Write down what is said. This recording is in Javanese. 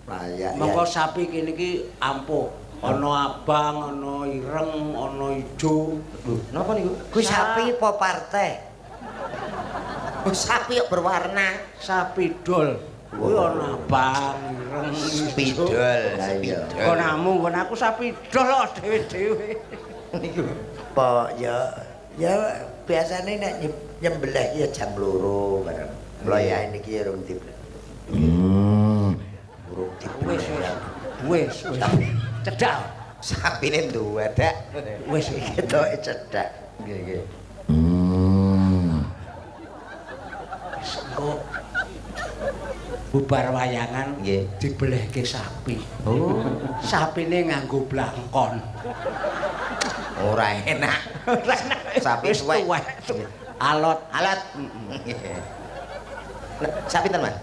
Layak. Mongko sapi kene iki ampuh. Ana abang, ana ireng, ana ijo. Lho, napa niku? Kuwi sapi apa partai? Oh, sapi kok berwarna. Sapi dol. Kuwi ana abang, ireng, ijo. Spidol, Lah iya. spidol. Nggonamu, nggon aku sapi dol kok dhewe-dhewe. Niku. Apa ya ya biasane nek nyembelih ya jam 2 bareng. Mloyake niki ya rung dibeleh. Urung Wis dibeleh. wis. Wis wis. Cedhak. Sapine nduwedak. Wis wis. Ketoke cedhak. Nggih, nggih. Wis engko bubar wayangan dibelehke sapi. Oh, Sapine nganggo blangkon. Ora enak. Sapi Wis tuwek. tuwek. Alot. Alat. Nggih. Nah, sapi ten, Mas?